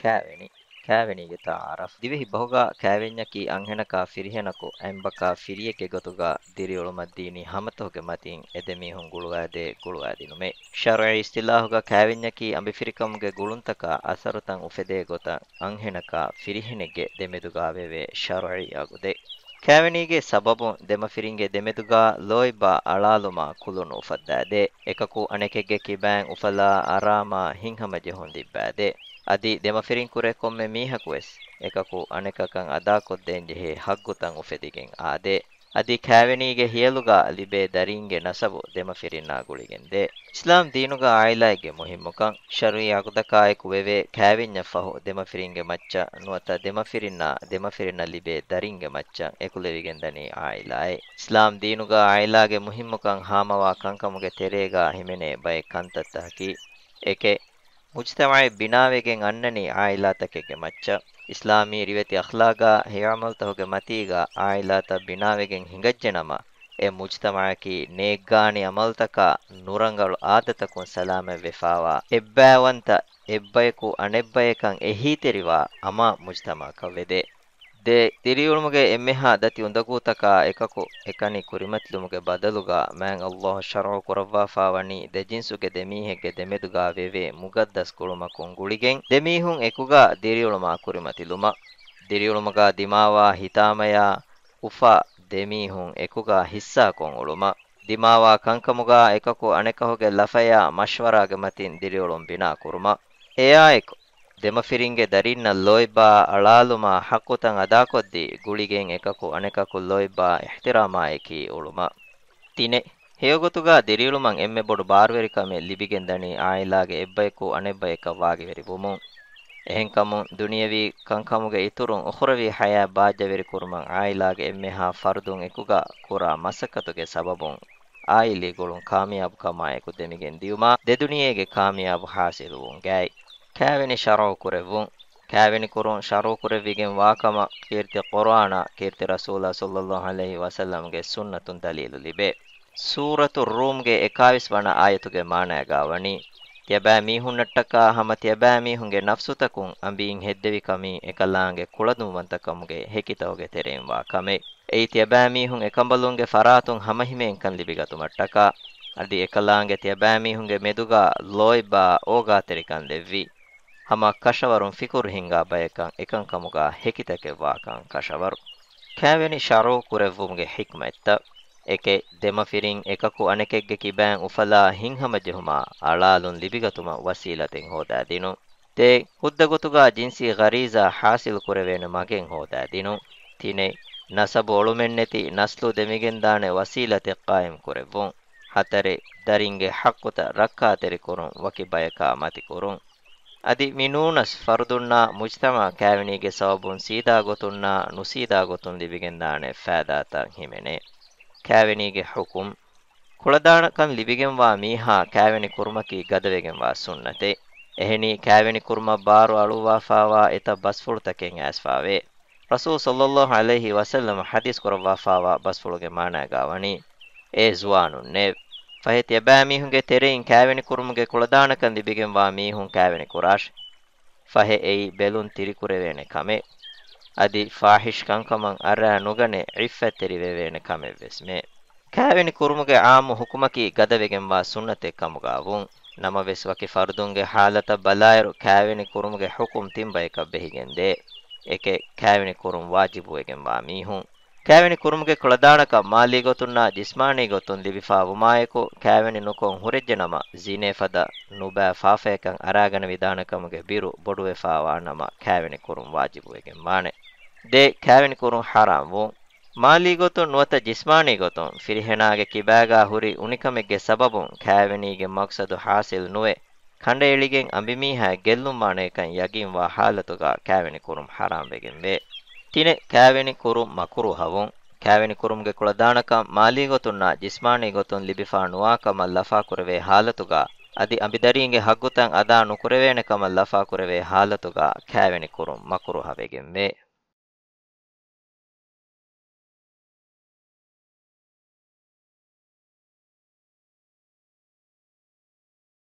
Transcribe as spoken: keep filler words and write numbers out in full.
ކާވެނި. ކާވެނީގެ ތަޢާރަފް. ދިވެހި ބަހުގަ ކާވެންޏަކީ އަންހެނަކާ ފިރިހެނަކު އަނބަކާ ފިރިއެއްގެ ގޮތުގަ ދިރިއުޅުމަށްދީނީ ހަމަތަހުގެ މަތިން އެދެމީހުން ގުޅުވާދޭ ގުޅުވާދިނުމެއް. ޝަރުޢީ އިސްތިލާހުގަ ކާވެންޏަކީ އަނބިފިރިކަމުގެ ގުޅުންތަކާ އަސަރުތައް އުފެދޭ ގޮތަށް އަންހެނަކާ ފިރިހެނެއްގެ ދެމެދުގަ ވެވޭ ޝަރުޢީ އަގުދެއް. ކާވެނީގެ ސަބަބުން ދެމަފިރިންގެ ދެމެދުގަ ލޯތްބާ އަޅާލުމާ ކުލުނު އުފައްދާދޭ. އެކަކު އަނެކެއްގެ ކިބައިން އުފަލާ އަރާމާ ހިތްހަމަޖެހުން ލިއްބާދޭ. އަދި ދެމަފިރިން ކުރެ ކޮންމެ މީހަކުވެސް އެކަކު އަނެކަކަށް އަދާކޮށްދޭންޖެހޭ ހައްގުތައް އުފެދިގެން އާދޭ. އަދި ކާވެނީގެ ހިޔަލުގަ ލިބޭ ދަރީންގެ ނަސަބު ދެމަފިރިންނާ ގުޅިގެންދޭ. އިސްލާމް ދީނުގަ އާއިލާއެއްގެ މުހިއްމުކަން. ޝަރުޢީ އަގުތަކާއެކު ވެވޭ ކާވެންޏަށްފަހު ދެމަފިރިންގެ މައްޗަށް ނުވަތަ ދެމަފިރިންނާ ދެމަފިރިންނަށް ލިބޭ ދަރިންގެ މައްޗަށް އެކުލެވިގެންދަނީ އާއިލާއެއް. އިސްލާމް ދީނުގަ އާއިލާގެ މުހިއްމުކަން ހާމަވާ ކަންކަމުގެ ތެރޭގަ ހިމެނޭ ބައެއް ކަންތައްތަކަކީ، އެކެއް، މުޖްތަމަޢެއް ބިނާވެގެން އަންނަނީ އާއިލާތަކެއްގެ މައްޗަށް. އިސްލާމީ ރިވެތި އަޚްލާގާ ހެޔޮ ޢަމަލުތަކުގެ މަތީގަ އާއިލާތައް ބިނާވެގެން ހިނގައްޖެނަމަ، އެ މުޖްތަމަޢަކީ ނޭއްގާނި ޢަމަލުތަކާ ނުރަނގަޅު އާދަތަކުން ސަލާމަތްވެފާވާ، އެއްބައިވަންތަ އެއްބަޔަކު އަނެއްބަޔަކަށް އެހީތެރިވާ އަމާން މުޖްތަމަޢަކަށް ވެދޭ. ދެ، ދިރިއުޅުމުގެ އެންމެހާ ދަތި އުނދަގޫތަކާ އެކަކު އެކަނި ކުރިމަތިލުމުގެ ބަދަލުގަ މާތް ﷲ ޝަރުޢު ކުރައްވާފާވަނީ ދެ ޖިންސުގެ ދެ މީހެއްގެ ދެމެދުގަ ވެވޭ މުގައްދަސް ގުޅުމަކުން ގުޅިގެން، ދެ މީހުން އެކުގަ ދިރިއުޅުމާ ކުރިމަތިލުމަށް. ދިރިއުޅުމުގަ ދިމާވާ ހިތާމަޔާ އުފާ ދެ މީހުން އެކުގަ ހިއްސާކޮށް އުޅުމަށް. ދިމާވާ ކަންކަމުގަ އެކަކު އަނެކަކުގެ ލަފަޔާ މަޝްވަރާގެ މަތިން ދިރިއުޅުން ބިނާ ކުރުމަށް. އެއާއެކު، ދެމަފިރިންގެ ދަރިންނަށް ލޯތްބާ އަޅާލުމާ ޙައްޤުތައް އަދާކޮށްދީ، ގުޅިގެން އެކަކު އަނެކަކު ލޯތްބާ އިޙްތިރާމާއެކީ އުޅުމަށް. ތިނެއް، ހެޔޮގޮތުގަ ދިރިއުޅުމަށް އެންމެ ބޮޑު ބާރުވެރިކަމެއް ލިބިގެންދަނީ އާއިލާގެ އެއްބަޔަކު އަނެއްބަޔަކަށް ވާގިވެރިވުމުން. އެހެންކަމުން، ދުނިޔަވީ ކަންކަމުގެ އިތުރުން އުޚުރަވީ ޙަޔާތް ބާއްޖަވެރިކުރުމަށް އާއިލާގެ އެންމެހާ ފަރުދުން އެކުގަ ކުރާ މަސައްކަތުގެ ސަބަބުން އާއިލީ ގުޅުން ކާމިޔާބުކަމާއެކު ދެމިގެން ދިޔުމާ، ދެދުނިޔޭގެ ކާމިޔާބު ޙާޞިލުވުން ގާތް. ކާވެނި ޝަރުޢު ކުރެއްވުން. ކާވެނި ކުރުން ޝަރުޢު ކުރެއްވިގެން ވާކަމަށް ކީރިތި ޤުރުއާނާ، ކީރިތި ރަސޫލާ ޞައްލައްލާހު ޢަލައިހި ވަސައްލަމްގެ ސުންނަތުން ދަލީލު ލިބޭ. ސޫރަތު ރޫމްގެ އެކާވީސް ވަނަ އާޔަތުގެ މާނައިގާ ވަނީ، ތިޔަބައިމީހުންނަށްޓަކާ ހަމަ ތިޔަބައިމީހުންގެ ނަފްސުތަކުން އަނބިއިން ހެއްދެވިކަމީ އެކަލާނގެ ކުޅަދުންވަންތަކަމުގެ ހެކިތަކުގެ ތެރެއިން ވާ ކަމެއް. އެއީ ތިޔަބައިމީހުން އެކަނބަލުންގެ ފަރާތުން ހަމަހިމޭންކަން ލިބިގަތުމަށްޓަކާ، އަދި އެކަލާނގެ ތިޔަބައިމީހުންގެ މެދުގާ ލޯތްބާ އޯގާތެރިކަން ލެއްވި. ހަމަ ކަށަވަރުން ފިކުރު ހިންގާ ބަޔަކަށް އެކަންކަމުގާ ހެކިތަކެއް ވާކަން ކަށަވަރު. ކާވެނި ޝަރުޢު ކުރެއްވުމުގެ ޙިކްމަތްތައް. އެކެއް، ދެމަފިރިން އެކަކު އަނެކެއްގެ ކިބައިން އުފަލާ ހިތްހަމަޖެހުމާ އަޅާލުން ލިބިގަތުމަށް ވަސީލަތެއް ހޯދާދިނުން. ދެ، ހުއްދަގޮތުގާ ޖިންސީ ޣަރީޒާ ޙާޞިލު ކުރެވޭނެ މަގެއް ހޯދާދިނުން. ތިނެއް، ނަސަބު އޮޅުމެއްނެތި ނަސްލު ދެމިގެންދާނެ ވަސީލަތެއް ޤާއިމް ކުރެއްވުން. ހަތަރެއް، ދަރިންގެ ޙައްޤުތައް ރައްކާތެރިކުރުން، ވަކި ބަޔަކާ މަތިކުރުން. އަދި މި ނޫނަސް ފަރުދުންނާ މުޖްތަމަޢަށް ކާވެނީގެ ސަބަބުން ސީދާ ގޮތުންނާ ނުސީދާ ގޮތުން ލިބިގެންދާނެ ފައިދާތައް ހިމެނޭ. ކާވެނީގެ ޙުކުމް. ކުޅަދާނަކަން ލިބިގެންވާ މީހާ ކާވެނި ކުރުމަކީ ގަދަވެގެންވާ ސުންނަތެއް. އެހެނީ ކާވެނި ކުރުމަށް ބާރު އަޅުއްވާފާވާ އެތައް ބަސްފުޅުތަކެއް އައިސްފާވޭ. ރަސޫލު ޞައްލައްލާހު ޢަލައިހި ވަސައްލަމަ ޙަދީޘް ކުރައްވާފާވާ ބަސްފުޅުގެ މާނައިގާ ވަނީ، އޭ ޒުވާނުންނޭވެ! ފަހެ ތިޔަބައިމީހުންގެ ތެރެއިން ކާވެނި ކުރުމުގެ ކުޅަދާނަކަން ލިބިގެންވާ މީހުން ކާވެނި ކުރާށި. ފަހެ އެއީ ބެލުން ތިރިކުރެވޭނެ ކަމެއް. އަދި ފާޙިޝް ކަންކަމަށް އަރާ ނުގަނެ ޢިއްފަތްތެރިވެވޭނެ ކަމެއްވެސްމެ. ކާވެނި ކުރުމުގެ ޢާއްމު ޙުކުމަކީ ގަދަވެގެންވާ ސުންނަތެއް ކަމުގާ ވުން. ނަމަވެސް ވަކި ފަރުދުންގެ ޙާލަތަށް ބަލާއިރު ކާވެނި ކުރުމުގެ ޙުކުމް ތިން ބަޔަކަށް ބެހިގެންދޭ. އެކެއް، ކާވެނި ކުރުން ވާޖިބުވެގެންވާ މީހުން. ކާވެނި ކުރުމުގެ ކުޅަދާނަކަން މާލީ ގޮތުންނާ ޖިސްމާނީ ގޮތުން ލިބިފާވުމާއެކު، ކާވެނި ނުކޮށް ހުރެއްޖެނަމަ، ޒިނޭ ފަދަ ނުބައި ފާފަޔަކަށް އަރާގަނެވިދާނެ ކަމުގެ ބިރު ބޮޑުވެފާވާނަމަ، ކާވެނި ކުރުން ވާޖިބުވެގެންވާނެ. ދެ، ކާވެނި ކުރުން ޙަރާމްވުން. މާލީ ގޮތުން ނުވަތަ ޖިސްމާނީ ގޮތުން ފިރިހެނާގެ ކިބާގާ ހުރި އުނިކަމެއްގެ ސަބަބުން ކާވެނީގެ މަޤްޞަދު ޙާޞިލް ނުވެ، ކަނޑައެޅިގެން އަނބިމީހާ ގެއްލުންވާނެކަން ޔަގީންވާ ޙާލަތުގަ ކާވެނި ކުރުން ޙަރާމްވެގެންވޭ. ތިނެއް، ކާވެނި ކުރުން މަކުރޫހަވުން. ކާވެނި ކުރުމުގެ ކުޅަދާނަކަން މާލީ ގޮތުންނާ ޖިސްމާނީ ގޮތުން ލިބިފާ ނުވާ ކަމަށް ލަފާކުރެވޭ ޙާލަތުގަ، އަދި އަނބިދަރީންގެ ޙައްޤުތައް އަދާ ނުކުރެވޭނެ ކަމަށް ލަފާކުރެވޭ ޙާލަތުގަ ކާވެނި ކުރުން މަކުރޫހަވެގެންވޭ.